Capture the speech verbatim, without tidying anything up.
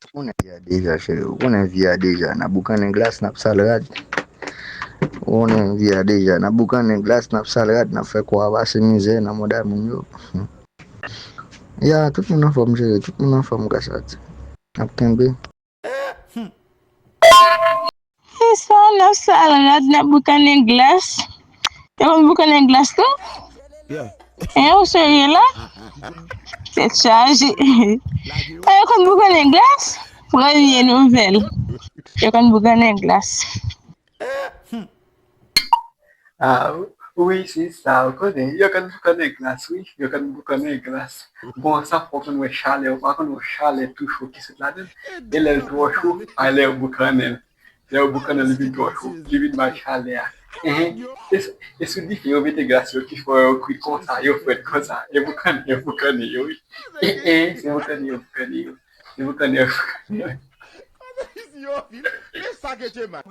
Ou konnen vi a deja, cheri. Ou konnen vi a deja. N ap boukannen glas, n ap sal rad. Ou konnen vi a deja. N ap boukannen glas, n ap sal rad, n ap fè kò a pase mizè nan manda moun yo. Ya, tout moun anfòm, cheri. Tout moun anfòm gras a Dye. N ap kenbe. Sa, n ap sal rad, n ap boukannen glas. Yo konn boukannen glas tou? Hein, ou serye la? Tèt chaje. Sa yo konn boukannen glas? Premye nouvèl. Yo konn boukannen glas. Ah, wi, se sa, ou konnen. Yo konn boukannen glas, wi. Yo konn boukannen glas. Bon, sa fò konn wè chalè, ou pa konn wè chalè tou cho ki sot ladan. E lè l twò cho, a lè yo boukannen l. Lè yo boukannen l, li vin twò cho, li vin bay chalè a. Enhen. E sou dife yo mete glas yo ki fò yo kwi konsa, yo frèt konsa. E boukannen, yo boukannen yo, wi. Enhen, se boukannen yo boukannen yo. Se boukannen yo boukannen yo. Yo, men sa ke te mal.